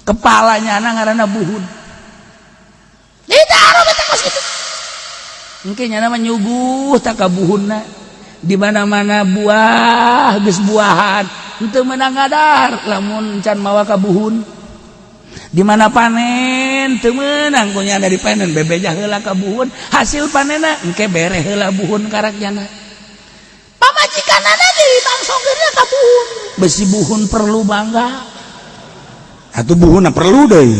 Kepalanya anak ngaranna buhun. Ditaruh eta kos kitu. Engke nya mah nyuguh tak ka buhunna. Di mana-mana buah geus buahan, henteu meunang ngadar lamun can mawa ka buhun. Di mana panen teu meunang ku nya dari panen bebeja heula ka buhun, hasil panenna engke bere heula buhun karak nyana. Pamajikanana deui bangsongkeunna ka buhun. Besi buhun perlu bangga. Atuh buhunna perlu deui.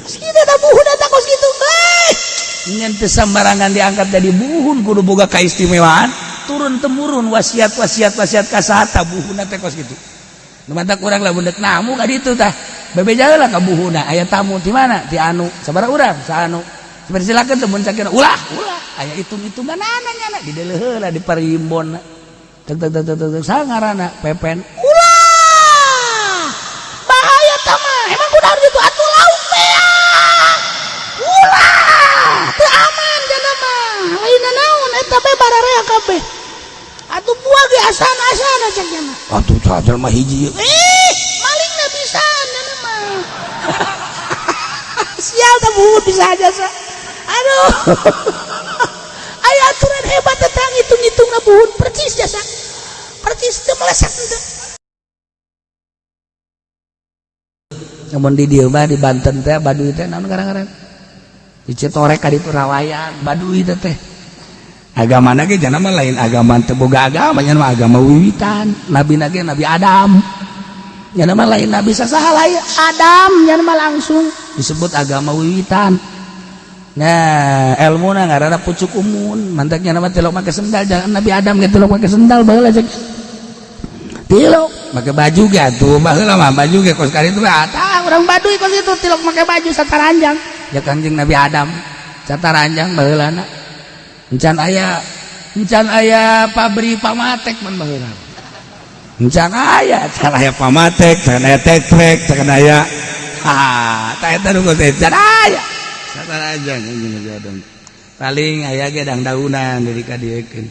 Kos kitu eta buhun eta kos kitu. Hei, ngan teu sambarangan diangkat jadi buhun kudu boga kaistimewaan turun temurun wasiat wasiat wasiat ka saha buhunna teh kos kitu. Nu matak urang lah dek namu ka ditu tah. Bebeja heula ka buhunna, aya tamu di mana? Di anu. Sabaraha urang? Saanu. Silakan teu mun cakena ulah, ulah. Aya hitung-hitunganana nyana di deuleuh heula di parimbonna. Tek tek tek tek tek sangarana pepen. Ulah. Bahaya tah mah. Emang kudu gitu atuh lauk teh. Ulah, teu aman jana mah. Lain naon eta bae bararea kabeh. Atuh buah ge asan-asana cek nyana. Atuh tah jelema hiji. Ih, malingna bisa nyana mah. Sial tah buhun bisa aja sa. Aduh. Aya aturan hebat tentang hitung-hitungna buhun percis jasa. Percis teu meleset teu. Namun di dieu mah di Banten teh Baduy teh naon ngaran-ngaran? Di Citorek ka ditu rawayan Baduy teh teh. Agama ge jana mah lain agama teu boga agama nya mah agama wiwitan. Nabi ge Nabi Adam. Nya mah lain nabi sasaha lain Adam nya mah langsung disebut agama wiwitan. Nah, elmuna ngaranna pucuk umun, mantaknya nama tilok make sendal, jangan Nabi Adam ge tilok make sendal baheula cek. Tilok make baju ge atuh baheula mah baju ge kos kali itu mah tah urang Baduy kos itu tilok make baju sataranjang. Ya Kangjeng Nabi Adam sataranjang baheulana. Encan aya pabrik pamatek man baheula. Encan aya, can aya pamatek, can aya tek-trek, can aya ha, tah eta nu teh can aya. Sataranjang Kangjeng Nabi Adam. Paling aya ge dang-daunan dari kadiekeun.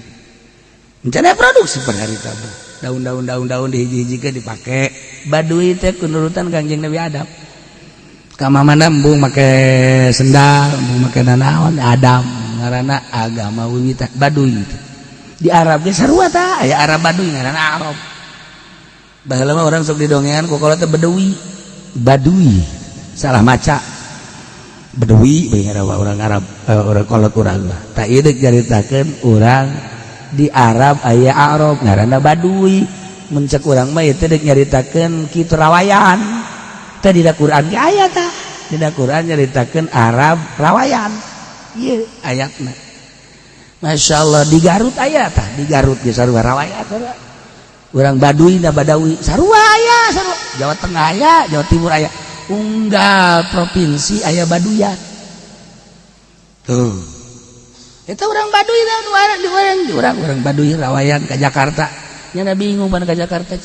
Encan aya produksi per hari tabu. Daun-daun daun-daun dihiji-hijikeun dipake. Baduy teh kunurutan Kangjeng Nabi Adam. Ka mana embung make sendal, embung make nanaon Adam ngaranna agama wiwitan Baduy teh. Di Arab ge sarua tah, aya Arab Baduy ngaranna Arab. Baheula mah urang sok didongengan ku kolot teh Beduwi. Baduy salah maca. Beduwi bae ngaranna urang Arab, urang kolot urang mah. Tah ieu deuk nyaritakeun urang di Arab aya Arab ngaranna Baduy. Mun cek urang mah ieu teh deuk nyaritakeun kitu rawayan. Teh dina Quran ge aya tah. Dina Quran nyaritakeun Arab rawayan. Ieu ayatna. Masya Allah di Garut aya tah, di Garut ge sarua rawayan sarua. Urang Baduy na Badawi sarua aya sarua. Jawa Tengah aya, Jawa Timur aya. Unggal provinsi aya Baduyan. Tuh. Eta urang Baduy tah nu di urang di urang urang Baduy rawayan ka Jakarta. Nya bingung pan ka Jakarta.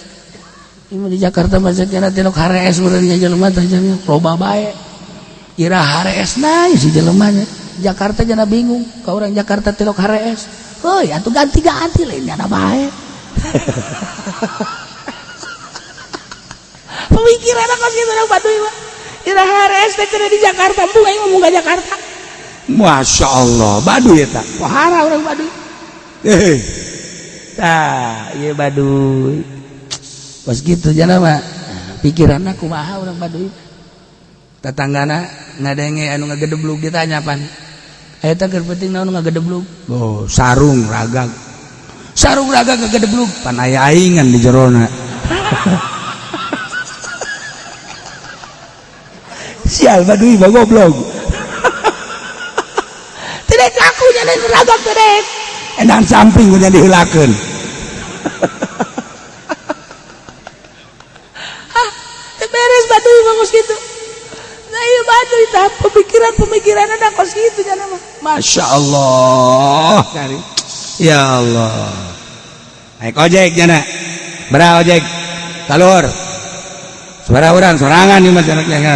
Ini di Jakarta mah cenah tilok harees meureun nya jelema teh nya loba bae. Ira harees na si jelema nya. Jakarta jana bingung ka urang Jakarta tilok harees. Heuy atuh ganti-ganti lain nyana bae. Pemikiran kos kitu urang Baduy mah. Ira harees teh cenah di Jakarta, embung aing ngomong ka Jakarta. Masya Allah, Baduy eta. Pohara urang Baduy. Tah, ieu Baduy. Kos kitu jana mah pikiranna kumaha urang Baduy. Tetanggana ngadenge anu ngagedeblug ditanya pan. Eta keur penting naon ngagedeblug? Oh, sarung ragag. Sarung ragag ngagedeblug pan aya aingan di jerona. Sial Baduy mah goblok. Tidak aku nyana ragag teh. Endang samping nya diheulakeun. Hah, teu beres Baduy mah kos kitu. Nah, ieu Baduy tah pemikiran-pemikiran ada kos kitu nya mah. Masya Allah. Ya Allah. Naik ojek nyana. Berapa ojek? Talur. Suara orang sorangan nih mas,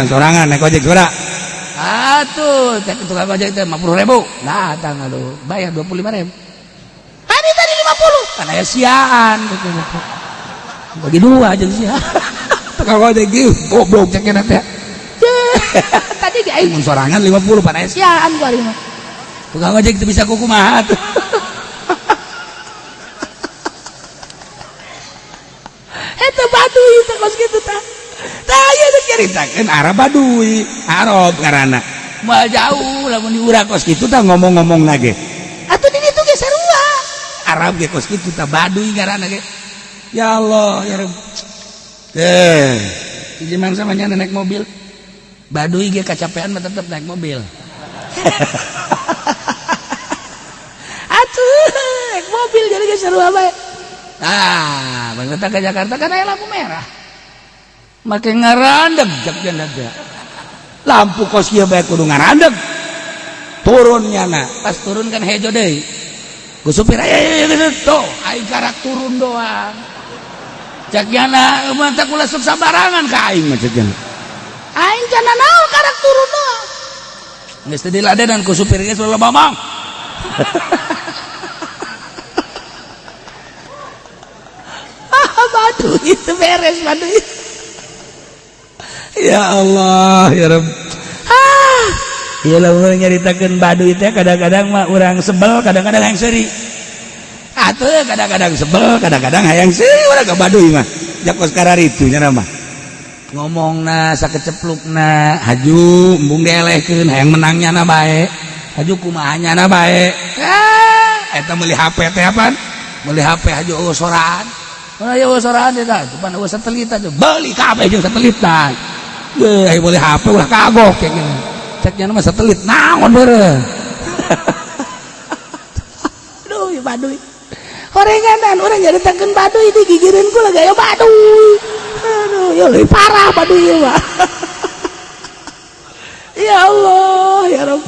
sorangan naik ojek suara. Atuh, cek tukang ojek teh 50.000. Nah, tang aduh, bayar 25.000. Tadi tadi 50. Kan aya siaan. Bagi dua aja sia. Tukang ojek ieu goblok cek teh. Tadi ge aing mun sorangan 50 pan aya siaan ku ari mah. Tukang ojek teu bisa kukumaha tuh. Eta Baduy teh kos kitu tah. Tah ieu teh nyaritakeun Arab Baduy, Arab ngaranna. Moal jauh lamun diurang kos kitu tah ngomong-ngomong ge. Atuh di ditu ge sarua. Arab ge kos kitu tah Baduy ngaranna ge. Ya Allah, ya Rabb. Eh, hiji mangsa mah naik mobil. Baduy ge kacapean mah tetep naik mobil. Atuh, naik mobil jadi ge sarua bae. Ah, bang ke Jakarta kan aya lampu merah. Make ngarandeg jak janda. Lampu kos kieu bae kudu ngarandeg. Turun nyana, pas turun kan hejo deui. Ku supir aya tuh, aing karak turun doang. Cak jana mantap ulah sok sabarangan ka aing mah cak jana. Aing jana naon karak turun doang. Geus teu diladenan ku supir geus ulah ngomong. Baduy itu beres Baduy. Ya Allah ya Rabb. Ah, ieu lamun nyaritakeun Baduy teh kadang-kadang mah urang sebel, kadang-kadang hayang seuri. Atuh kadang-kadang sebel, kadang-kadang hayang seuri urang ka Baduy mah. Jak kos kararitu nya mah. Ngomongna sakeceplukna, haju embung dielehkeun hayang menang nyana bae. Haju kumaha nyana bae. Ah, eta meuli HP teh apaan? Meuli HP haju eueuh soraan. Aya soraan eta, depan eueuh satelit aja. Beli kabeh jeung satelit tah. Ge aya meuli HP ulah kagok kayak gini. Cek nya mah satelit naon beureum. Aduh, ieu Baduy. Horenganan urang nyaritakeun Baduy digigireun ku lagi aya Baduy. Aduh, ieu leuwih parah Baduy ieu mah. Ya Allah, ya Rabb.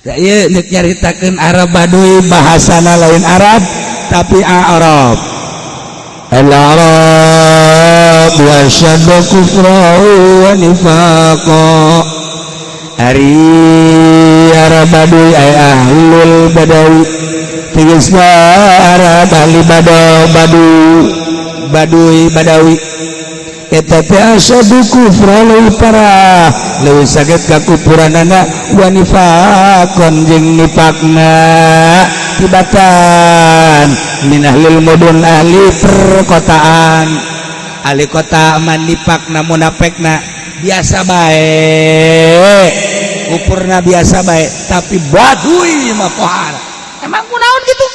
Ya ieu deuk nyaritakeun Arab Baduy bahasana lain Arab tapi Arab. Al-Arab wa syaddu kufra wa nifaqa. Ari Arab Baduy ay ahlul badawi. Tegasna Arab ahli badawi, Baduy Badawi. Eta teh asyaddu kufra leuwih parah, leuwih saget kakupuranana wa nifaqon jeung nifaqna. Tibatan min ahlil mudun ahli perkotaan, ahli kota man nifaqna munafekna biasa bae, kupurna biasa bae, tapi Baduy mah pohara. Emang kunaon gitu?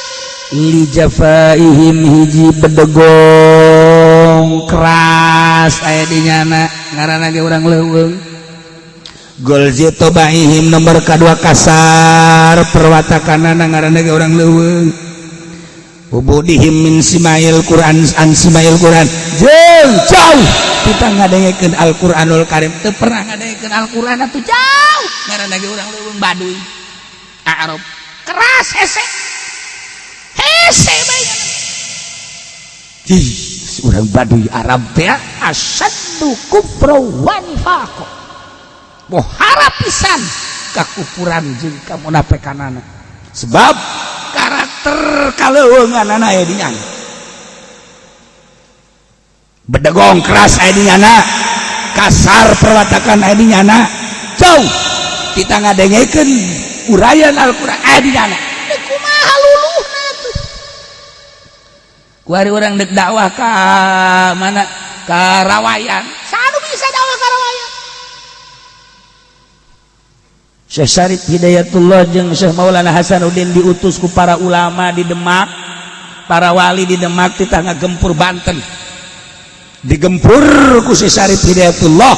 Li jafaihim hiji bedegong keras aya di nyana ngaranna ge urang leuweung. Gol tobaihim nomor kedua kasar perwatakanana ngaranna ge urang leuweung. Ubudihim min simail Quran an simail Quran jeung jauh kita ngadengekeun Al-Qur'anul Karim teu pernah ngadengekeun Al-Qur'an atuh jauh ngaranna ge urang leuweung Baduy Arab keras hese hese bae. Ih, urang Baduy Arab teh asyaddu kufra wa nifaq. Bohara pisan kakufuran jeung kamunafikanana sebab karakter kaleuweunganana aya di nyana, bedegong keras aya di nyana, kasar perwatakan aya di nyana, jauh kita ngadengekeun uraian Al-Qur'an aya di nyana. Kumaha luluhna tuh? Kuari urang deuk dakwah ka mana? Ka Rawayan. Sanu bisa dakwah ka Rawayan? Syekh Syarif Hidayatullah jeung Syekh Maulana Hasanuddin diutus ku para ulama di Demak, para wali di Demak titah ngagempur Banten. Digempur ku Syekh Syarif Hidayatullah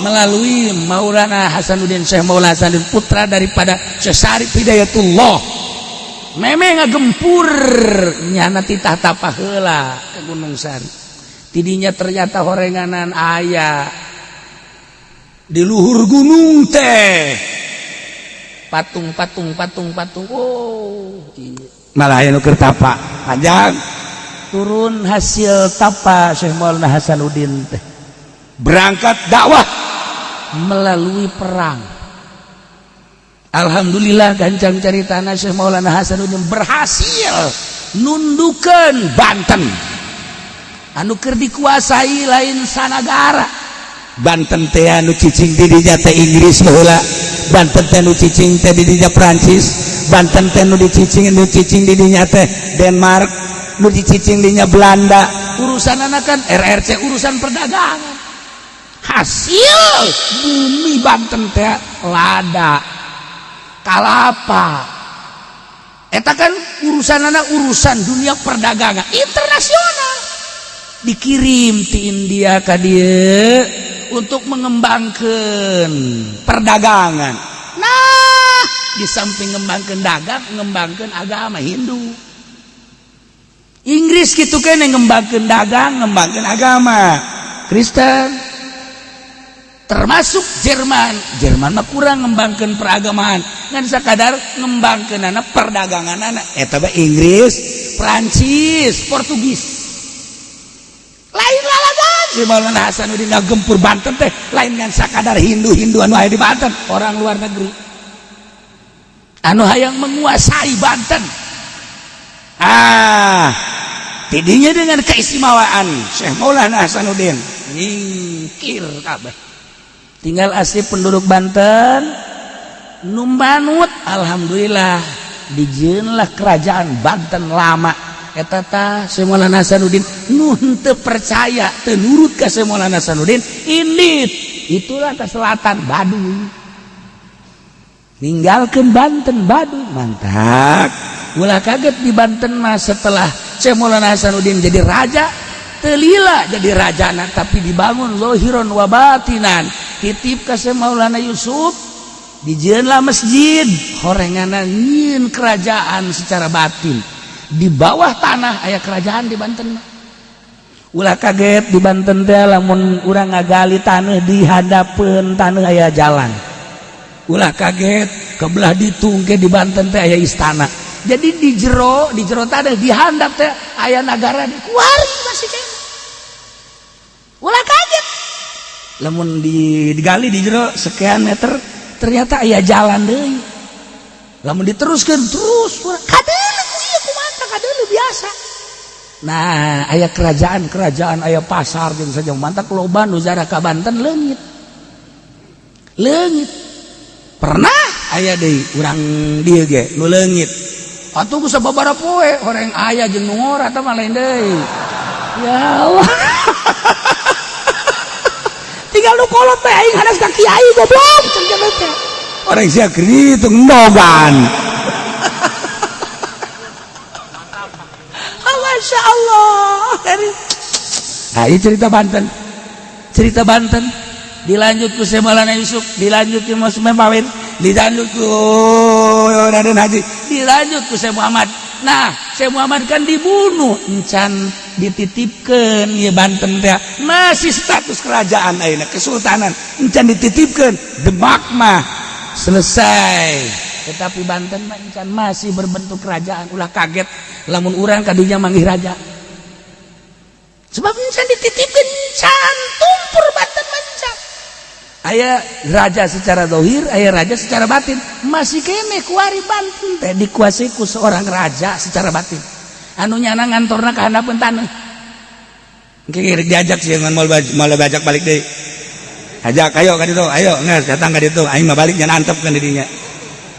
melalui Maulana Hasanuddin, Syekh Maulana Hasanuddin putra daripada Syekh Syarif Hidayatullah. Meme ngagempur nyana titah tapa heula ke Gunung Sari. Tidinya ternyata horenganan aya di luhur gunung teh patung patung patung patung. Oh iya. Malah aya nu keur tapa panjang turun hasil tapa Syekh Maulana Hasanuddin teh berangkat dakwah melalui perang. Alhamdulillah gancang caritana Syekh Maulana Hasanuddin berhasil nundukeun Banten anu keur dikuasai lain sanagara. Banten teh anu cicing di dinya teh Inggris baheula, Banten teh nu cicing teh di dinya Prancis, Banten teh nu dicicing, nu cicing di dinya teh Denmark, nu dicicing dinya Belanda. Urusan anak kan RRC, urusan perdagangan. Hasil bumi Banten teh lada, kalapa. Eta kan urusan anak, urusan dunia perdagangan internasional. Dikirim ti India ka dieu untuk mengembangkan perdagangan. Nah, di samping ngembangkan dagang, ngembangkan agama Hindu. Inggris gitu kan, ngembangkan dagang, ngembangkan agama Kristen. Termasuk Jerman. Jerman mah kurang ngembangkan peragamaan, ngan sakadar ngembangkan anak perdagangan anak. Eta mah Inggris, Prancis, Portugis. Lain lalagan si Maulana Hasanuddin ngagempur Banten teh lain ngan sakadar Hindu-Hindu anu aya di Banten, orang luar negeri anu hayang menguasai Banten. Ah, tidinya dengan keistimewaan Syekh Maulana Hasanuddin nyingkir kabeh, tinggal asli penduduk Banten nu manut. Alhamdulillah, dijieunlah kerajaan Banten lama eta. Tah, Syekh Maulana Hasanuddin nu henteu percaya, teu nurut ka Syekh Maulana Hasanuddin, indit itulah ke selatan, Baduy, ninggalkeun Banten, Baduy. Mantap. Ulah kaget, di Banten mah setelah Syekh Maulana Hasanuddin jadi raja, teu lila jadi raja, tapi dibangun zahiron wa batinan. Titip ka Syekh Maulana Yusuf, dijieunlah masjid. Horenganan nyieun kerajaan secara batin di bawah tanah. Aya kerajaan di Banten mah. Ulah kaget, di Banten teh lamun urang ngagali tanah, di hadapeun tanah aya jalan. Ulah kaget, kebelah ditu ke di Banten teh aya istana. Jadi di jero tanah, di handap teh aya nagara di kuari masih keneh. Ulah kaget lamun digali di jero sekian meter, ternyata aya jalan deui. Lamun diteruskan terus kadeuleu ku ieu, kumaha kadeuleu biasa. Nah, aya kerajaan-kerajaan, aya pasar jeung saja. Mantak loba nu ziarah ka Banten leungit leungit. Pernah aya deui urang dieu ge nu leungit atuh ku sababaraha poe. Horeng aya jeung nu ngora tah mah lain deui. Ya Allah, tinggal nu kolot teh, "Aing hadas ka kiai, goblok," cenah teh. Orang sia kitu ndogan. Masya Allah. Nah, ini cerita Banten, cerita Banten dilanjut ku Syekh Maulana Yusuf, dilanjut ku Mas Mawin, dilanjut ku Raden Haji, dilanjut ku Syekh Muhammad. Nah, Syekh Muhammad kan dibunuh, encan dititipkan ya. Banten teh masih status kerajaan ayeuna, kesultanan, encan dititipkan. Demak mah selesai, tetapi Banten mah encan, masih berbentuk kerajaan. Ulah kaget lamun urang kadunya manggih raja, sebab encan dititipkan, encan tumpur Banten mah encan. Aya raja secara dohir, aya raja secara batin. Masih keneh kuari Banten teh dikuasai ku seorang raja secara batin anu nyana ngantorna ka handapeun taneuh. Engke diajak sih ngan mau bajak balik deui. Ajak, ayo ka ditu, ayo geus datang ka ditu. Aing mah balik nya, antep kan didinya.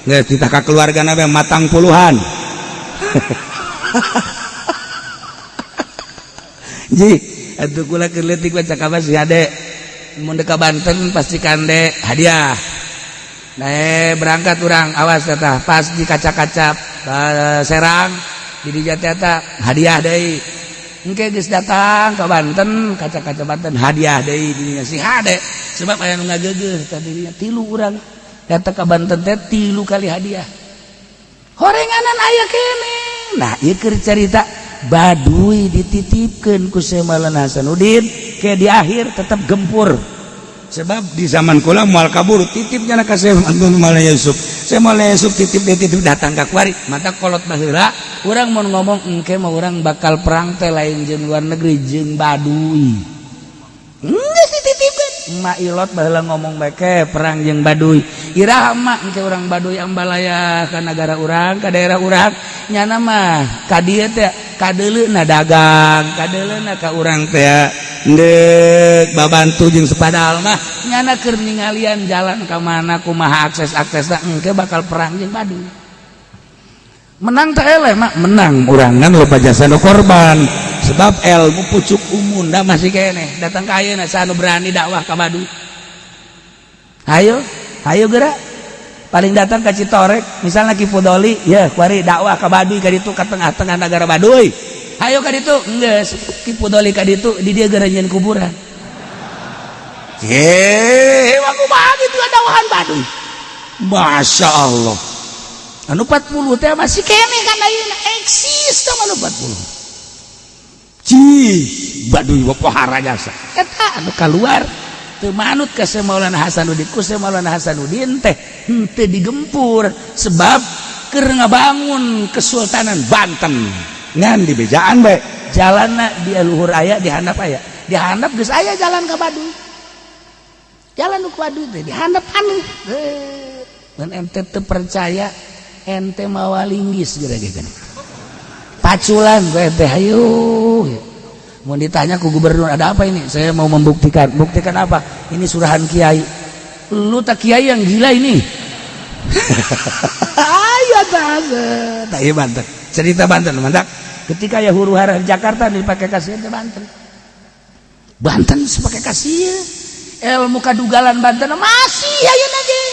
Geus titah ka keluarga nabe matang puluhan. Ji, atuh kula keur leutik baca kabar si ade. Mun ka Banten pasti kande hadiah. Nah, berangkat urang, awas tah, pas di kaca-kaca Serang di dinya teh hadiah deui. Engke geus datang ke Banten, kaca-kaca Banten hadiah deui dinya si hade, sebab aya nu ngageugeuh tadi tilu. Urang datang ke Banten teh tilu kali hadiah, horenganan aya keneh. Nah, ieu keur carita Baduy dititipkeun ku Syekh Maulana Hasanuddin, ke di akhir tetap gempur. Sebab di zaman kula moal kabur titipnya ka Syekh Maulana Yusuf. Syekh Maulana Yusuf titip, dia titip datang ka kuari. Mata kolot baheula urang mau ngomong, engke mah urang bakal perang teh lain jeung luar negeri, jeung Baduy. Geus dititipkeun. Mak Ilot baheula ngomong beke perang jeung Baduy. Iraha mah engke urang Baduy ambalaya ka nagara urang, ka daerah urang? Nyana mah ka dieu teh kadeuleuna dagang, kadeuleuna ka urang teh ndek babantu jeung sepadal mah nyana keur ningalian jalan ka mana, kumaha akses-aksesna. Engke bakal perang jeung Baduy, menang teh eleh mah menang urangan, loba jasa nu korban, sebab ilmu pucuk umunda masih keneh datang ka ayeuna. Saha nu berani dakwah ka Baduy? Ayo, ayo gerak. Paling datang ke Citorek misalnya, Ki Fudoli ya kuari dakwah ka Baduy ka ditu, ka tengah-tengah negara Baduy. Ayo ka ditu. Geus Ki Fudoli ka ditu, di dieu geura nyieun kuburan. Ye, aku mah gitu dakwahan Baduy. Masya Allah. Anu 40 teh masih keneh kan ayeuna eksis teh anu 40. Cih, Baduy pohara jasa. Eta anu keluar teu manut ka Syekh Maulana Hasanuddin. Ku Syekh Maulana Hasanuddin teh henteu digempur, sebab keur ngabangun Kesultanan Banten. Ngan di bejaan bae. Jalanna di luhur aya, di handap aya. Di handap geus aya jalan ka Baduy. Jalan nu ka Baduy teh di handap anu. Dan ente teu percaya, ente mawa linggis geura gini. Paculan gue ente, ayo. Mau ditanya ku gubernur, "Ada apa ini?" "Saya mau membuktikan." "Buktikan apa?" "Ini surahan kiai." "Lu tak kiai yang gila ini." Ayo tak iya Banten. Cerita Banten mantap. Ketika ya huru hara di Jakarta dipakai kasih teh Banten. Banten sepakai kasih ilmu kadugalan Banten masih ayeuna ge.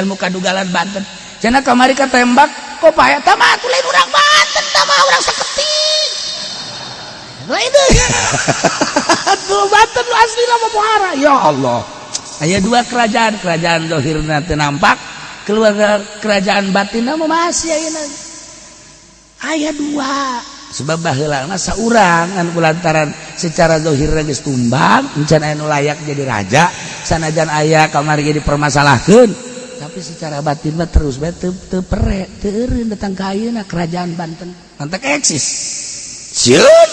Ilmu kadugalan Banten. Cenah kamari ka tembak kok paya tah mah lain urang Banten, tah mah urang saketik. Lain deui. Tuh Banten lu asli mah pohara. Ya Allah. Aya dua kerajaan, kerajaan zahirna teu nampak, keluarga kerajaan batinna mah masih ayeuna. Aya dua. Sebab baheula mah saurang anu lantaran secara zahirna geus tumbang, encan aya nu layak jadi raja, sanajan aya kamari ge dipermasalahkeun, tapi secara batin mah terus bae teu teu pere, teu eureun datang ka ayeuna kerajaan Banten. Mantak eksis. Sieun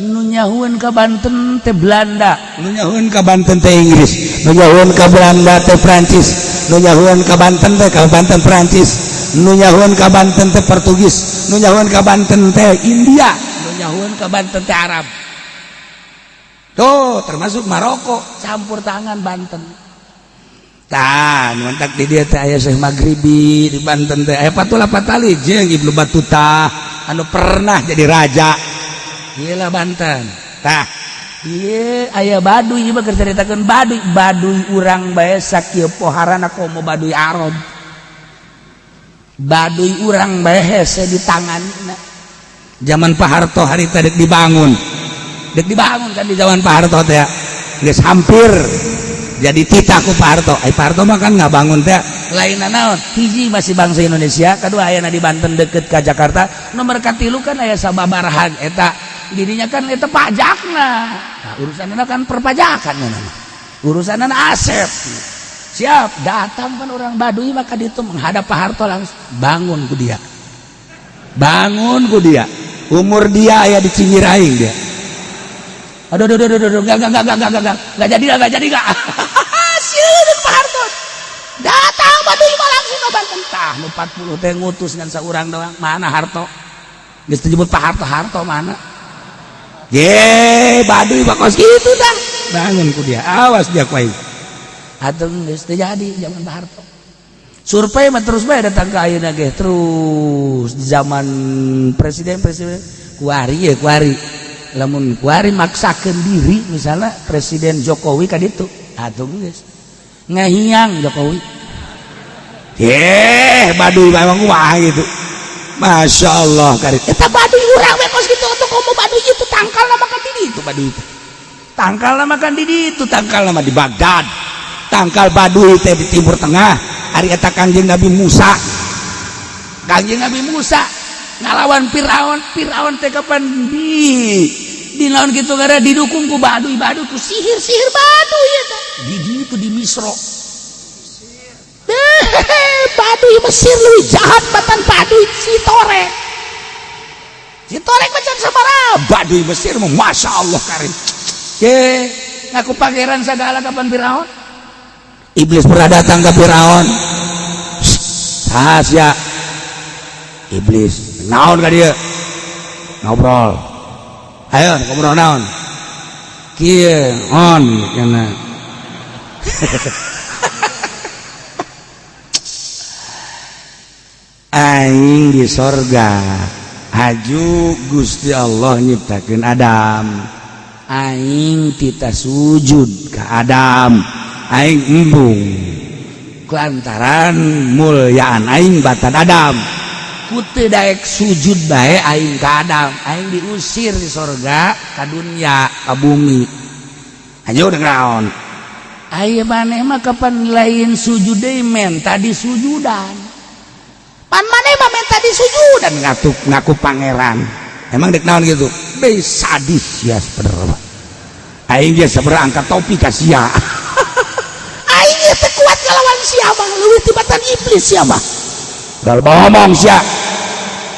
nu nyahueun ka Banten teh Belanda. Nu nyahueun ka Banten teh Inggris, nu nyahueun ka Belanda teh Prancis, nu nyahueun ka Banten teh ka Banten Prancis, nu nyahueun ka Banten teh Portugis, nu nyahueun ka Banten teh India, nu nyahueun ka Banten teh Arab. Tuh termasuk Maroko. Campur tangan Banten. Tah, nu mantak di dieu teh aya Syekh Maghribi, di Banten teh aya Patula Patali jeung Ibnu Battuta anu pernah jadi raja. Gila Banten. Tah. Ieu aya Baduy, ieu mah keur caritakeun Baduy. Baduy urang bae sakieu poharana komo Baduy Arab. Baduy urang bae hese ditanganina. Zaman Pak Harto harita dek dibangun. Dek dibangun kan di zaman Pak Harto teh. Geus hampir jadi titah ku Pak Harto. Ai Pak Harto mah kan ngabangun teh. Lain naon, hiji masih bangsa Indonesia, kedua ayana di Banten deket ke Jakarta, nomor katilu kan aya sababarahan eta dirinya kan eta pajakna. Nah, urusanna kan perpajakan nama. Urusanna aset. Siap, datang kan orang Baduy maka itu menghadap Pak Harto langsung bangun ku dia. Bangun ku dia. Umur dia aya di cinyir aing dia. Aduh, aduh, aduh, aduh, aduh, enggak jadi, enggak jadi, enggak. Sieun Pak Harto. Datang Baduy mah langsung ke Banten. Tah, nu 40 teh ngutus ngan saurang doang. Mana Harto? Geus disebut Pak Harto, Harto mana? Ye, Baduy mah kos kitu dah. Bangun ku dia. Awas dia ku aing. Atuh geus teu jadi zaman Pak Harto. Survei mah terus bae datang ke ayeuna ge terus di zaman presiden-presiden kuari ya kuari. Lamun kuari maksakeun diri misalnya Presiden Jokowi ka ditu, atuh geus ngahiang Jokowi. Ye, Baduy memang kumaha gitu. Masya Allah karit. Eta Baduy urang we kos kitu atuh komo Baduy itu tangkalna makan di ditu Baduy teh. Tangkalna makan di ditu, tangkalna mah di Baghdad. Tangkal Baduy teh di Timur Tengah. Ari eta Kangjeng Nabi Musa. Kangjeng Nabi Musa ngalawan Firaun, Firaun teh kapan di lawan gitu gara didukung ku Baduy, Baduy ku sihir-sihir Baduy eta. Di ditu di Misro. Baduy Mesir leuwih jahat batan Baduy Citorek. Citorek macam sabaraha Baduy Mesir mah Masya Allah karim. Ye, ngaku pangeran segala kapan Firaun. Iblis pernah datang ke Firaun. Saha sia? Iblis. Naon ka dia? Ngobrol. Ayo ngobrol naon? Kieu on kana. Aing di sorga haju Gusti Allah nyiptakeun Adam. Aing tita sujud ka Adam. Aing embung kelantaran mulyaan aing batan Adam. Ku teu daek sujud bae aing ka Adam. Aing diusir di sorga ka dunya ka bumi. Ayo naon? Aya maneh mah kapan lain sujud deui menta disujudan. Pan maneh mah menta disujudan ngatuk ngaku pangeran. Emang dek naon gitu? Be sadis ya sebenarnya. Aing ge sebenarnya angkat topi ka sia. Aing teh kuat ngelawan sia mah leuwih tibatan iblis sia mah. Gal ngomong sia.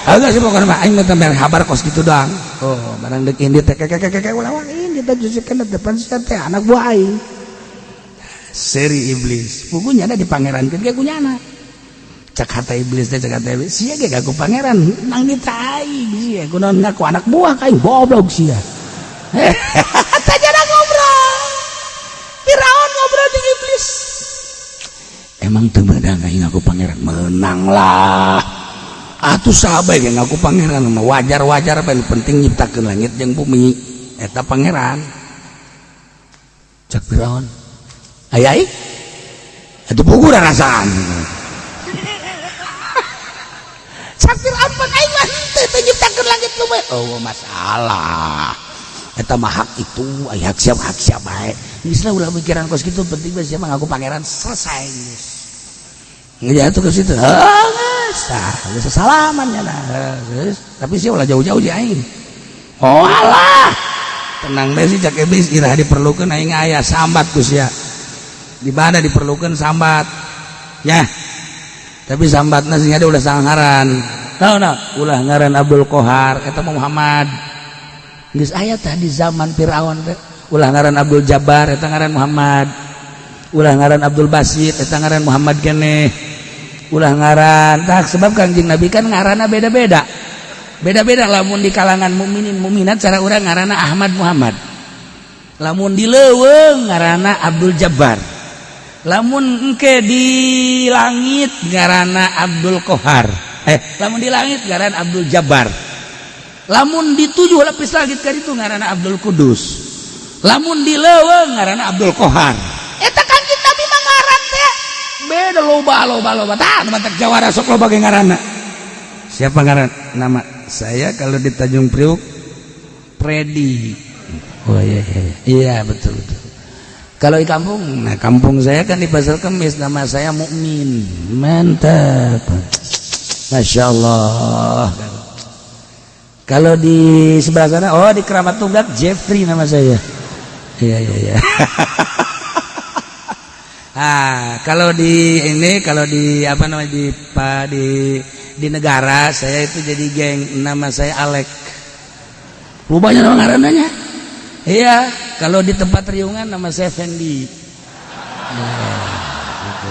Agak sih pokoknya mah aing mah teh habar kos kitu doang. Oh, barang dek indit teh keke ulah indit teh jusikeun depan sia teh anak buah aing. Seri iblis. Pugunya ada di pangerankeun ge kunyana. Cak hata iblis teh cak hata iblis sia ge ngaku pangeran nang nita aing sia kunaon ngaku anak buah ka aing goblok sia. Tah jana ngobrol. Firaun ngobrol jeung iblis. Emang teu meunang aing ngaku pangeran? Menang lah. Atuh saha bae ge ngaku pangeran mah wajar-wajar bae penting nyiptakeun langit jeung bumi eta pangeran. Cak Firaun. Aya aing? Atuh puguh rasaan. Cak Firaun pan aing mah henteu teu nyiptakeun langit bumi. Oh masalah. Eta mah hak itu, aya hak siap bae. Geus lah ulah mikiran kos kitu penting bae sia mah ngaku pangeran selesai geus. Ngejatuh ke situ. Heuh geus. Tah, geus salaman nya nah. Geus, tapi sia ulah jauh-jauh di aing. Oh alah. Tenang bae sih cak iblis iraha diperlukeun aing aya sambat ku sia. Di mana diperlukeun sambat. Ya. Tapi sambatna sing ada ulah sangaran. Naon naon? Ulah ngaran Abdul Kohar eta mah Muhammad. Geus aya tah di zaman Firaun teh. Ulah ngaran Abdul Jabbar eta ngaran Muhammad. Ulah ngaran Abdul Basit eta ngaran Muhammad keneh. Ulah ngaran tah sebab Kangjeng Nabi kan ngaranna beda-beda. Beda-beda lamun di kalangan mukminin mukminat cara urang ngaranna Ahmad Muhammad. Lamun di leuweung ngaranna Abdul Jabbar. Lamun engke di langit ngaranna Abdul Kohar. Lamun di langit ngaran Abdul Jabbar. Lamun di tujuh lapis langit ka ditu ngaranna Abdul Kudus. Lamun di leuweung ngaranna Abdul Kohar. Eta Kangjeng Nabi mah ngaran teh beda loba loba loba. Tah nu mantak jawara sok loba ge ngaranna. Siapa ngaran? Nama saya kalau di Tanjung Priuk Predi. Oh iya iya iya betul betul. Kalau di kampung, nah kampung saya kan di Pasar Kemis, nama saya Mukmin. Mantap. Masya Allah. Kalau di sebelah sana, oh di Keramat Tunggak Jeffrey nama saya. Iya iya iya. Ah, kalau di ini, kalau di apa namanya di negara saya itu jadi geng, nama saya Alek. Lu banyak nama ngarananya. Iya, kalau di tempat riungan nama saya Fendi. Ya, gitu.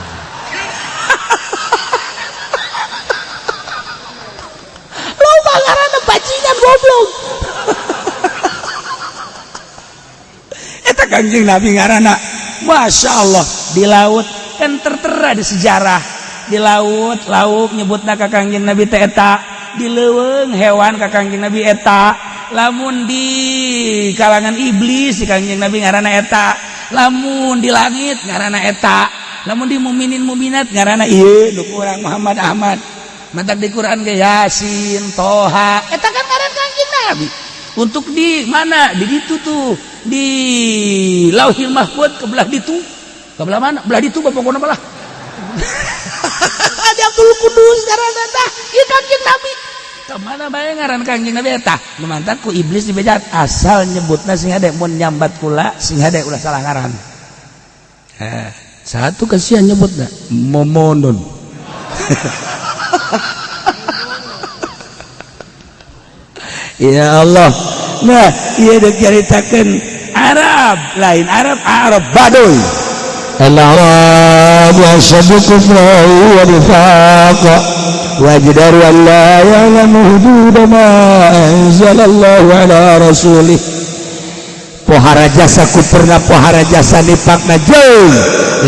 Loba ngaranna bajingan goblok. Eta Kangjeng Nabi ngaranna Masya Allah. Di laut kan tertera di sejarah. Di laut, lauk nyebutna ka Kangjeng Nabi teh eta. Di leuweung hewan ka Kangjeng Nabi eta. Lamun di kalangan iblis di Kangjeng Nabi ngaranna eta. Lamun di langit ngaranna eta. Lamun di muminin muminat ngaranna ieu nu kurang Muhammad Ahmad. Mantak di Quran ge Yasin, Toha, eta kan ngaran Kangjeng Nabi. Untuk di mana? Di ditu tuh, di Lauhil Mahfud ke belah ditu. Ke belah mana? Belah ditu pokokna belah. Ada Abdul Kudus ngaranna tah, ieu Kangjeng Nabi. Kemana bae ngaran Kangjeng Nabi eta? Nu mantak ku iblis dibejat asal nyebutna sing hade mun nyambat kula sing hade ulah salah ngaran. Satu kasihan nyebutna Momonon. Ya Allah. Nah, ieu deuk caritakeun Arab, lain Arab, Arab Baduy. الأعراب أشد كفرا ونفاقا وأجدر أن لا يعلم حدود ما أنزل الله على رسوله. Pohara jasa kufurna, pohara jasa nifakna, jauh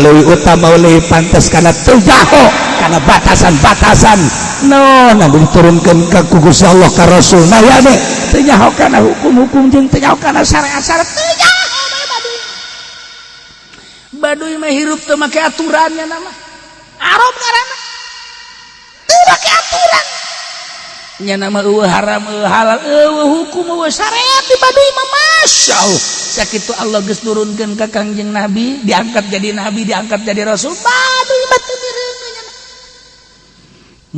leuwih utama, leuwih pantas kana teu nyaho kana batasan-batasan no nah diturunkan ka ku Gusti Allah ka Rasul. Nah, ya deh, teu nyaho kana hukum-hukum jeung teu nyaho kana syariat-syariat, teu nyaho bae. Baduy, Baduy mah hirup teu make aturannya, nama Arab ngaranna teu make aturan nya, nama eueuh haram, eueuh halal, eueuh hukum, eueuh syariat di Baduy mah. Masya Allah, sakitu Allah geus nurunkeun ka Kangjeng Nabi, diangkat jadi nabi, diangkat jadi rasul, Baduy mah teu mireungeun nya.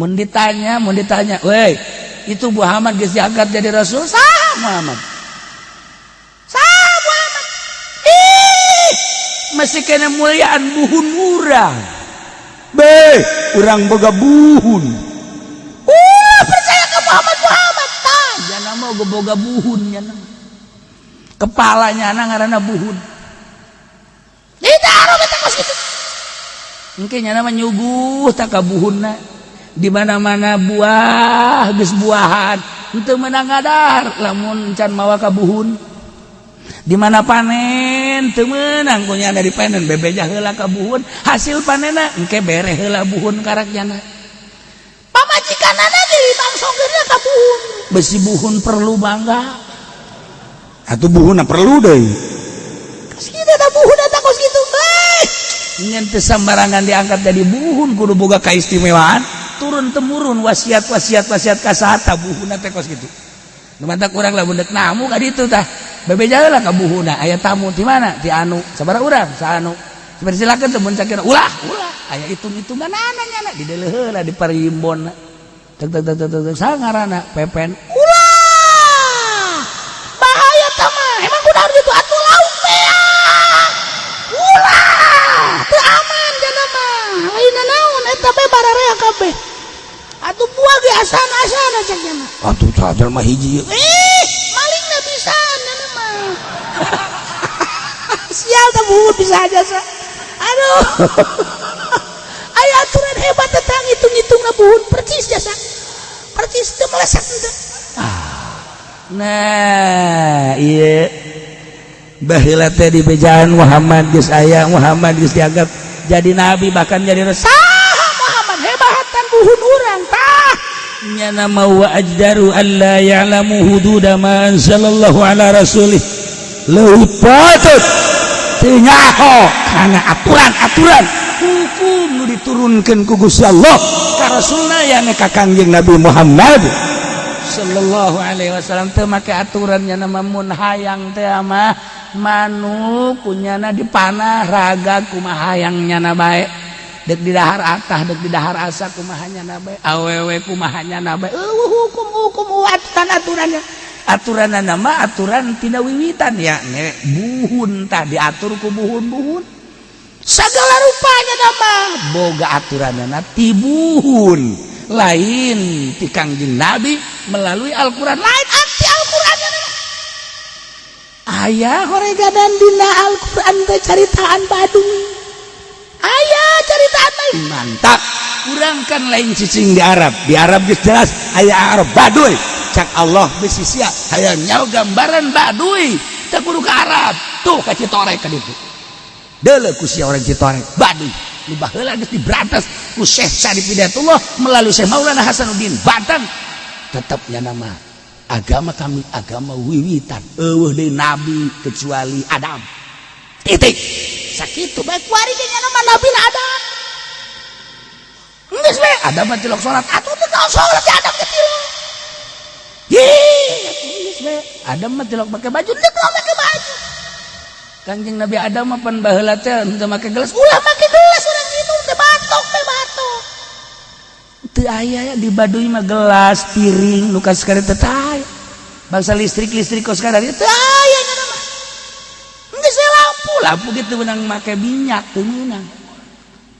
Mun ditanya, mun ditanya, "Weh, itu Muhammad geus diangkat jadi rasul?" "Saha Muhammad? Saha Muhammad?" Ih, masih kena muliaan buhun urang. Be, urang boga buhun. Percaya ke Muhammad Muhammad tah. Jana mau boga buhun nya. Kepalanya anak ngaranna buhun. Ditaruh eta kos kitu. Engke nya mah nyuguh tak ka buhunna. Di mana-mana buah geus buahan, henteu meunang ngadar lamun can mawa ka buhun. Di mana panen teu meunang ku nya dari panen, bebeja heula ka buhun, hasil panenna engke bere heula buhun karak jana. Pamajikanana ge bangsongkeun ka buhun. Besi buhun perlu bangga. Atuh buhunna perlu deui. Kos kitu da buhun eta kos kitu. Eh, ngan teu sambarangan diangkat jadi buhun, kudu boga kaistimewaan turun temurun, wasiat wasiat wasiat ka saha buhunna teh kos kitu. Nu matak urang lamun deuk namu ka ditu tah. Bebeja heula ka buhunna, "Aya tamu." "Ti mana?" "Ti anu." "Sabaraha urang?" "Saanu." "Silakan teu mun sakira." "Ulah, ulah." Aya hitung-hitunganana nyana dideuleu heula di parimbonna. Tek tek tek tek tek, saha ngaranna? "Pepen." "Ulah. Bahaya tah mah. Emang kudu gitu atuh lauk beak. Ulah, teu aman jana mah. Lain naon eta bae bararea kabeh. Atuh buah ge asana-asana cek nya mah." Atuh cadel mah hiji. Ih, malingna bisa nyana mah. Sial tah buhun bisa aja sa. Aduh. Aya aturan hebat tentang hitung-hitung buhun percis jasa. Percis teu meleset teu. Nah, iya. Baheula teh di bejaan Muhammad geus aya, Muhammad geus dianggap jadi nabi, bahkan jadi rasul. Saha Muhammad, hebatan buhun urang tah. Nya nama wa ajdaru alla ya'lamu hududa ma anzalallahu ala rasulih. Leuwih patut teu nyaho kana aturan-aturan hukum nu diturunkeun ku Gusti Allah ka Rasulna ya ka Kangjeng Nabi Muhammad sallallahu alaihi wasallam, teu make aturannya nama. Mun hayang teh mah manuk kunyana dipanah raga kumaha hayang nyana bae, dek di dahar atah, dek di dahar asa, kumaha nyana bae, awewe kumaha nyana bae, eueuh hukum-hukum, aturan aturannya, aturan nama aturan tina wiwitan ya ne buhun tah diatur ku buhun-buhun segala rupanya, nama boga aturanna ti buhun, lain ti Kangjeng Nabi melalui Al-Qur'an, lain anti Al-Qur'an. Aya horeganan dina Al-Qur'an teh caritaan Baduy, aya caritaan lain. Mantap, kurang kan lain cicing di Arab. Di Arab geus jelas aya Arab Baduy. Cak Allah, bisi sia hayang nyaho gambaran Baduy teu kudu ka Arab, tuh ka Citorek ka ditu, deuleu ku sia orang Citorek. Baduy nu baheula geus diberantas ku Syekh Syarif Hidayatullah melalui Syekh Maulana Hasanuddin Banten. Tetapnya nama agama kami agama wiwitan, eueuh deui nabi kecuali Adam, titik. Sakitu bae kuari ge nya nama nabi Adam. Geus we Adam mah tilok salat. Atuh teu naon salat si Adam teh tilok. Ih, geus we Adam mah tilok make baju. Teu naon make baju. Kangjeng Nabi Adam mah pan baheula teh henteu make gelas. Ulah make gelas, urang minum teh batok teh batok. Teu aya di Baduy mah gelas, piring nu sekali teu aya. Bangsa listrik listrik kos sekarang teu aya nya mah. Geus we lampu. Lampu gitu menang make minyak teu meunang,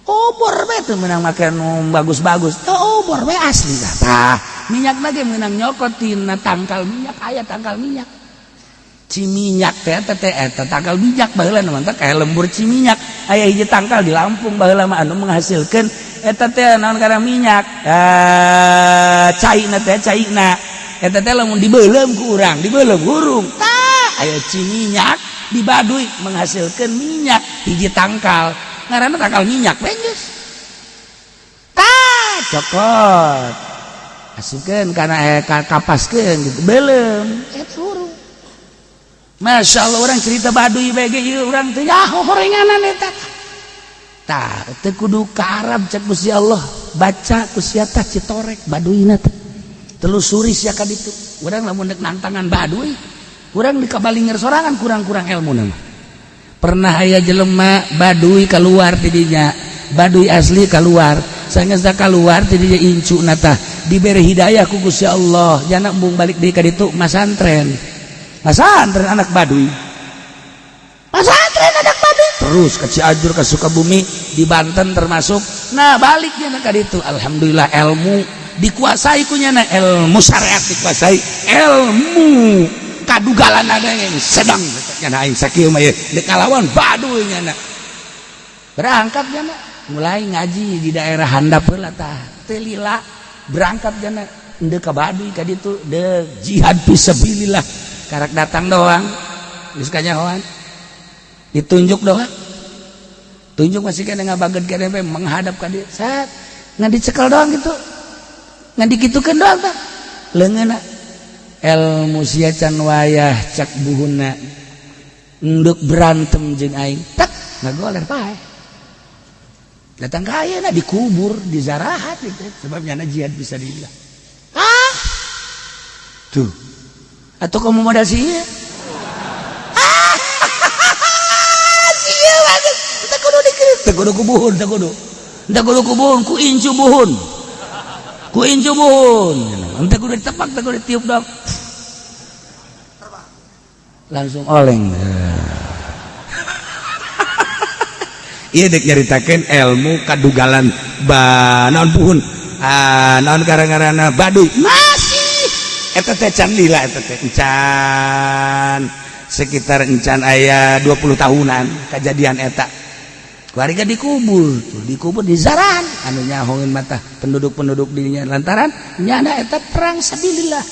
obor we teu meunang make nu bagus-bagus. Teu, obor we asli. Tah, minyak lagi meunang nyokot tina tangkal minyak, aya tangkal minyak. Ciminyak teh teh eta tangkal minyak baheula mantap kayak lembur Ciminyak. Aya hiji tangkal di Lampung baheula mah anu menghasilkan eta teh naon karena minyak, caina teh, caina eta teh lamun dibeuleum ku urang, dibeuleum hurung. Tah, aya Ciminyak di Baduy menghasilkan minyak, hiji tangkal ngaranna tangkal minyak geus. Tah, cokot, asupkeun kana kapaskeun gitu, beuleum eta hurung. Masya Allah, orang cerita Baduy BG ieu urang teh nyaho horenganan eta. Tah, teu kudu ka Arab, cek Gusti Allah, baca ku sia tah citorek Baduyna teh. Telusuri sia ka ditu. Urang lamun deuk nantangan Baduy, urang di kabalinger sorangan kurang-kurang ilmu nama. Pernah aya jelema Baduy keluar ti dinya, Baduy asli keluar. Sanggeus keluar ti dinya, incuna tah dibere hidayah ku Gusti Allah, jana embung balik deui ka ditu, masantren. Masantren anak Baduy, masantren anak Baduy terus ke Cianjur, ke Sukabumi, di Banten termasuk. Nah, baliknya ka ditu, alhamdulillah ilmu dikuasai ku nyana, ilmu syariat dikuasai, ilmu kadugalan ada yang sedang nyana aing sakieu mah ye deuk kalawan Baduy. Nyana berangkat, nyana mulai ngaji di daerah handap heula. Tah, teu lila berangkat jana deuk ka Baduy ka ditu, deuk jihad fisabilillah. Karak datang doang geus kanyahoan, ditunjuk doang, tunjuk masih kena ngabageun kene menghadap ka dieu, saat ngan dicekel doang gitu, ngan dikitukeun doang. Tah, leungeunna ilmu sia can wayah, cak buhunna endek berantem jeung aing. Tak ngagoler, pae. Datang ka ayeuna dikubur di zarahat gitu, sebabnya jihad fisabilillah. Ah, tuh atau kamu modal sih? Ah, sia banget. Teu kudu dikerit, teu kudu ku buhun, teu kudu, teu kudu ku buhun, ku incu buhun, ku incu buhun. Teu kudu ditepak, teu kudu ditiup dong, langsung oleng. Iya, dek nyaritakeun ilmu kadugalan ba naon buhun, ah, naon gara-garana Baduy masih eta teh can lila. Eta teh encan sekitar encan aya 20 tahunan kejadian eta. Keluarga dikubur tuh, dikubur di zaran anu nyahoeun mata penduduk-penduduk dinya lantaran nyana eta perang sabilillah.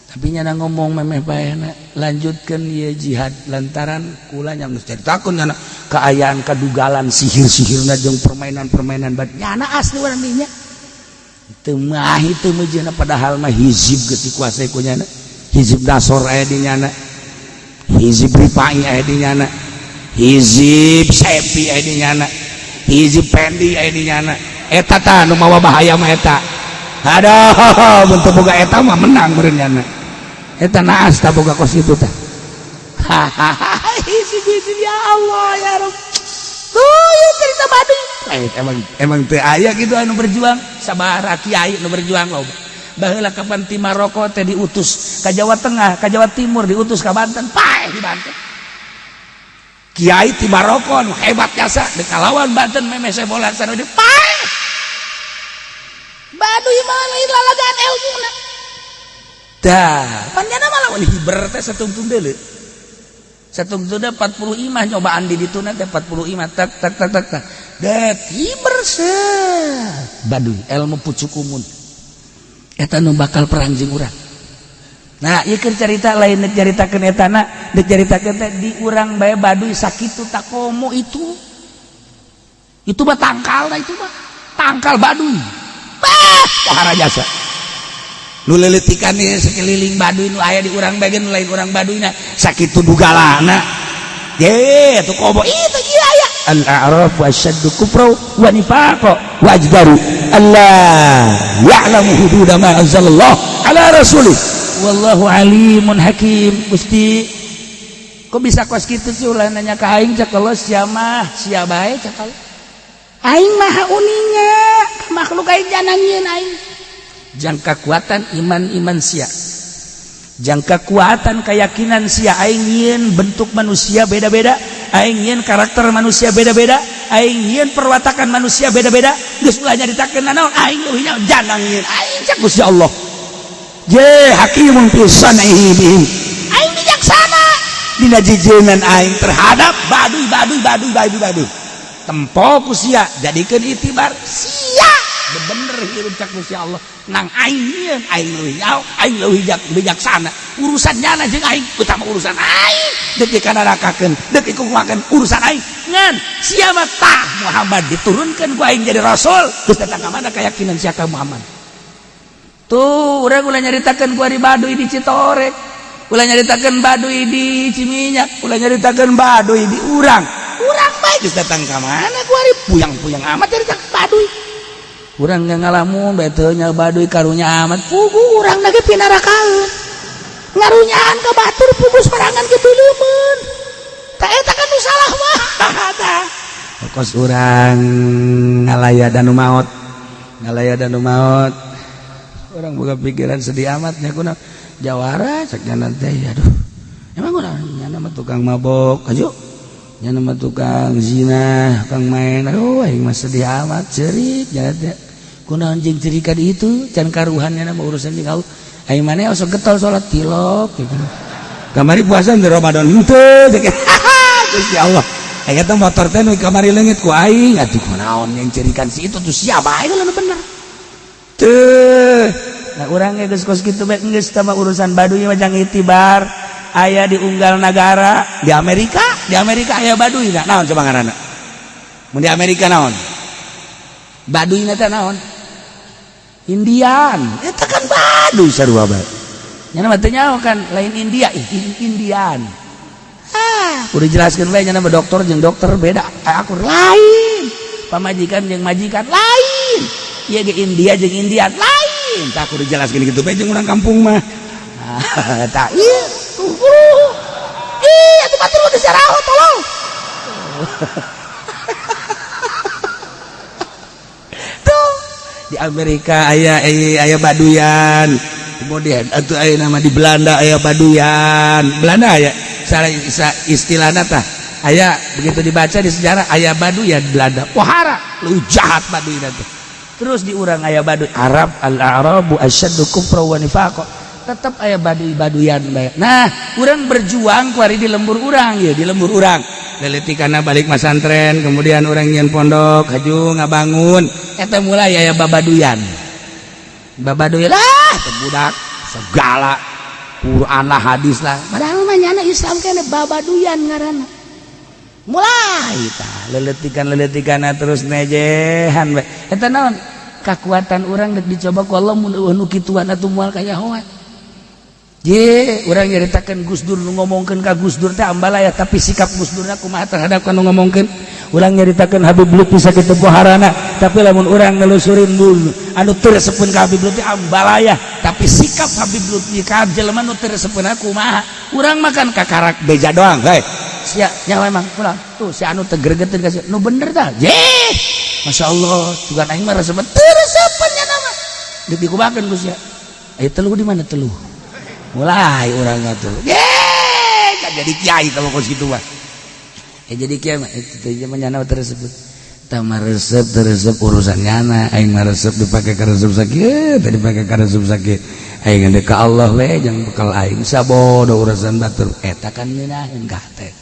Tapi nyana ngomong memeh bae lanjutkan ieu jihad lantaran kula nya geus caritakeun nyana keayaan kadugalan sihir-sihirna jeung permainan-permainan bad nyana asli urang dinya teu mahi teu meujeuhna, padahal mah hizib geus dikuasai ku nyana. Hizib Dasor aya di nyana, hizib Rifai aya di nyana, hizib Sepi aya di nyana, hizib Pendi aya di nyana. Eta tah nu mawa bahaya mah eta. Aduh, mun teu boga eta mah menang meureun nyana. Eta naas tah boga kos itu tah. Hahaha, hizib-hizib, ya Allah ya Rabb. Tuh ya cerita Baduy. Eh, emang emang teu aya gitu anu berjuang, sabaraha kiai anu berjuang loba. Baheula kapan ti Maroko teh diutus ka Jawa Tengah, ka Jawa Timur, diutus ka Banten, paeh di Banten. Kiai ti Maroko nu hebat jasa deuk kalawan Banten memeh sebola sana di paeh. Baduy mah lain lalagaan ilmuna. Dah, panjana mah lawan hiber teh satungtung deuleu. Satungtung 40 imah nyobaan di ditu teh 40 imah, tak tak tak tak tak. Det hiber set. Baduy ilmu pucuk umun. Eta nu bakal perang jeung urang. Nah, ieu keur carita lain deuk caritakeun etana, deuk caritakeun teh di urang bae Baduy sakitu takomo itu. Itu mah tangkal, itu mah tangkal Baduy. Bah, pohara jasa. Nu leuletikan ieu sekeliling Baduy nu aya di urang bae nu lain urang Baduyna sakitu dugalana. Ye, tuh komo itu ieu aya. Al-a'rafu asyaddu kufra wa nifaqa wa ajdaru alla ya'lamu hududa ma anzalallah ala rasulih wallahu alimun hakim. Gusti, kok bisa kos kitu sih? Ulah nanya ka aing, cak Allah, sia mah sia bae, cak Allah. Aing maha uninga makhluk aing, jangan nyieun aing jang kakuatan iman-iman sia, jang kekuatan keyakinan sia. Aing nyieun bentuk manusia beda-beda, aing nyieun karakter manusia beda-beda, aing nyieun perwatakan manusia beda-beda. Geus ulah nyaritakeun naon, aing leuwih jangan nyieun aing, cak Gusti Allah. Je hakimun fi sanaihi bihim, aing bijaksana. Dina jijeunan aing terhadap baduy baduy baduy baduy baduy tempo ku sia jadikeun itibar sia bener hirup cak Gusti Allah nang aing nyieun aing leuwih nyaho, aing leuwih bijaksana. Urusan nyana jeung aing utama urusan aing deuk dikanarakakeun, deuk dikumahakeun urusan aing. Ngan sia mah tah Muhammad diturunkeun ku aing jadi rasul. Geus datang ka mana keyakinan sia ka Muhammad? Tuh, urang ulah nyaritakeun ku ari baduy di Citorek, ulah nyaritakeun baduy di Ciminyak, ulah nyaritakeun baduy di urang. Urang bae geus datang ka mana ku ari puyang-puyang amat nyaritakeun baduy. Urang nggak ngalamun bae teu nya baduy karunya amat, puguh urang ge pinarakaeun. Ngarunyaan ka batur, puguh sorangan ge bileumeun. Tah, eta kan nu salah mah. Tah. Kos urang ngalaya danu maot. Ngalaya danu maot. Urang boga pikiran sedih amat nya, kunaon jawara cek nyana teh, aduh. Emang urang nyana mah tukang mabok, aju. Nyana mah tukang zina, tukang main. Aduh, aing mah sedih amat, cerik nyana teh. Kunaon jeung ceurikan itu can karuhan nyana mah urusan jeung Allah. Aing maneh osok getol salat tilok gitu. Kamari puasa di Ramadan henteu. Gusti Allah. Aya teh motor teh nu kamari leungit ku aing. Atuh kunaon yang cerikan si itu tuh, siapa aing nu bener. Tuh. Nah, urang ge geus kos kitu bae, geus tah urusan baduy mah jang itibar. Aya di unggal nagara, di Amerika, di Amerika aya baduy na. Naon coba ngaranna? Mun di Amerika naon? Baduy na teh naon? Indian. Eta kan baduy sarua bae. Nya mah teu nyaho kan lain India, ih Indian. Ah, udah jelaskeun bae nya mah, dokter jeung dokter beda, akur lain. Pamajikan jeung majikan lain. Ieu ge India jeung Indian lain. Tah, kudu jelaskeun kitu bae jeung urang kampung mah. Ah, tah ieu tuh. Ih, atuh batur mah geus saraho, tolong. Tuh, di Amerika aya aya baduyan. Kemudian atuh aya nama di Belanda aya baduyan. Belanda aya salah istilahna tah aya, begitu dibaca di sejarah aya baduyan Belanda. Wahara lu jahat baduy teh. Terus di urang aya baduy Arab, al-a'rabu asyaddu kufra wa nifaqa. Tetap aya baduy-baduyan bae. Nah, urang berjuang kuari di lembur urang ya, di lembur urang. Leletikana balik masantren, kemudian urang nyian pondok, haju ngabangun, eta mulai aya babaduyan. Babaduyan lah, teu budak segala Quran lah, hadis lah. Padahal mah nyana Islam kene babaduyan ngaranna. Mulai tah leletikan-leletikan terus nejehan bae. Eta naon? Kakuatan urang dek dicoba ku Allah mun eueuh nu kituan atuh moal kanyahoan. Ye, urang nyaritakeun Gus Dur, nu ngomongkeun ka Gus Dur teh ambalaya, tapi sikap Gus Durna kumaha terhadap ka nu ngomongkeun? Urang nyaritakeun Habib Lutfi sakitu poharana, tapi lamun urang nelusurin dulu anu teu resepeun ka Habib Lutfi ambalaya, tapi sikap Habib Lutfi ka jelema nu teu resepeun kumaha? Urang makan kakarak beja doang, hei. Sia nyawa emang pulang. Tuh si anu teu gregeteun ka si nu bener tah. Ye. Masya Allah, juga aing mah resepeun teu resepeun nya nama. Deuk dikumahakeun ku sia. Aya teluh di mana teluh? Mulai urang atuh. Ye, kan jadi kiai kalau kos kitu mah. Ya jadi kiai mah itu teh mah nyana tersebut. Tah mah resep teu resep urusan nyana, aing mah resep dipake ka resep sakieu, teu dipake ka resep sakieu. Aing geus ka Allah we jang bekal aing sabodo urusan batur. Eta kan ngeunaheun ka hate.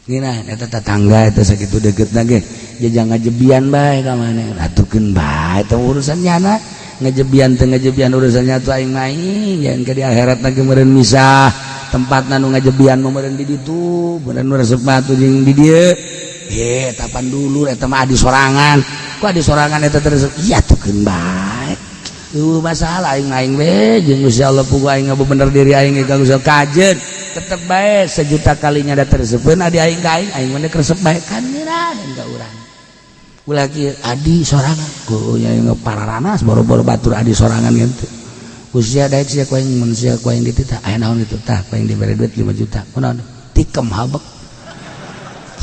Ngeunaheun eta tetangga eta sakitu deukeutna ge jajang ngajebian bae ka maneh. Atukeun bae eta urusan nyana. Ngejebian teu ngejebian urusannya tuh aing main jangan ke di akhirat lagi meureun misah tempatna nu ngajebian mah meureun di ditu, meureun nu resep mah atuh jeung di dieu. Eh, tapan dulu eta mah adi sorangan ku adi sorangan eta terus iya tuh keun bae. Eueuh masalah aing aing we jeung Gusti Allah, puguh aing ngabener diri aing ka Gusti Allah kajeun tetep bae sejuta kalinya da tersepeun adi aing ka aing, aing mah resep bae kan ngeunaheun ka urang. Ulah kieu adi sorangan ku nya pararanas boro-boro batur adi sorangan gitu. Ku sia daek sia ku aing mun sia ku aing dititah aya naon itu tah ku aing dibere duit 5 juta kunaon tikem habek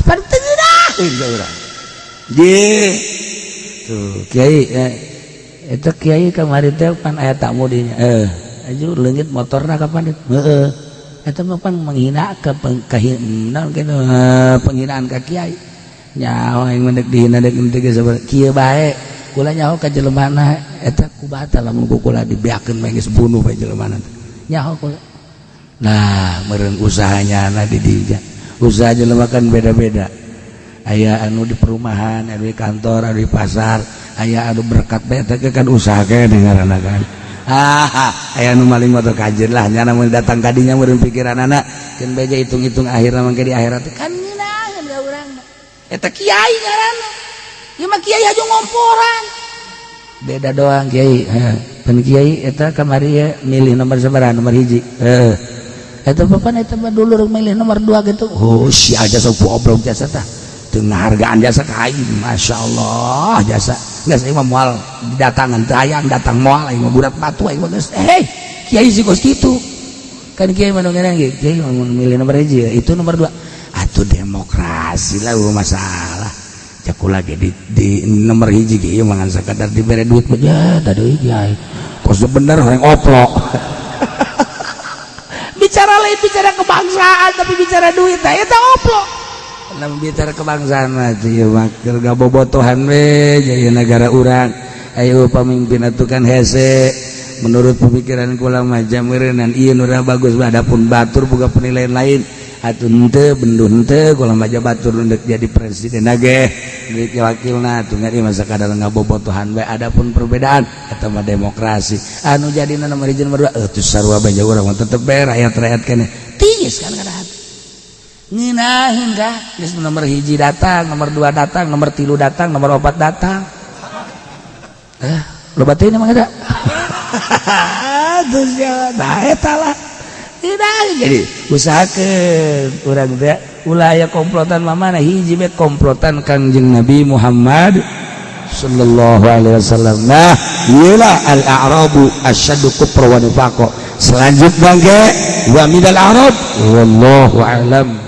pan teu ngeunaheun ka urang. Ye tuh kiai eta kiai kamari teh pan aya tamu dinya aju leungit motorna kapan heeh eta mah pan menghina ke naon kitu penghinaan ka kiai. Nyaho aing mah dek dihina dek henteu ge sabar kieu bae kula nyaho ka jelemana eta ku batal lamun ku kula dibeakeun bae geus bunuh bae jelemana teh nyaho kula. Nah, meureun usahanya na di dinya. Usaha jelema kan beda-beda. Aya anu di perumahan, anu di kantor, anu di pasar, aya anu berkat bae teh kan usaha keneh ngaranna kan. Ah, aya anu maling motor kajeun lah nya, mun datang ka dinya meureun pikiranana keun beja hitung-hitung akhirna mangke di akhirat kan ngeunaheun ka urang mah. Eta kiai ngaranna. Ieu mah kiai aja ngomporan. Beda doang kiai. Heh, pan kiai eta kamari ya milih nomor sabaraha? Nomor 1. Heeh. Eta papan eta mah dulur milih nomor 2 gitu. Oh, si aja sok goblok jasa tah. Teu ngahargaan jasa ka aing, masyaallah jasa. Geus aing mah moal didatangan teu hayang datang moal, aing mah budak batu aing mah geus. Hei, kiai sih kos kitu. Kan kiai mah nu ge, kiai mah milih nomor 1 ya, itu nomor 2. Atuh demokrasi lah masalah. Cek lagi di nomor 1 ge ieu mah ngan sakadar dibere duit mah ya tadi kiai. Kos bener orang oplok. Bicara lain bicara kebangsaan tapi bicara duit, nah eta oplok. Lamun bicara kebangsaan mah ieu mah keur gabobotohan we jadi negara urang. Ayo pamimpin atuh kan hese menurut pemikiran kula mah jameureunnan ieu nu bagus mah, adapun batur boga penilaian lain atuh henteu benduh henteu kula mah batur ndek jadi presiden ge deuk wakilna atuh ngadi masa kadar ngabobotohan bae. Adapun perbedaan eta mah demokrasi anu jadina nomor 1 nomor 2 atuh sarua bae urang mah tetep bae rakyat-rakyat keneh tiis kan kada hati ngeunaheun kah geus nomor 1 datang, nomor 2 datang, nomor 3 datang, nomor 4 datang, eh loba teh emang eta terus ya. Nah, eta lah tidak jadi usahakeun urang teh ulah aya komplotan mamana hiji be komplotan Kangjeng Nabi Muhammad sallallahu alaihi wasallam. Nah, iyalah al-a'rabu asyaddu kufra wa nifaqa. Selanjutnya ge wa minal a'rab wallahu a'lam.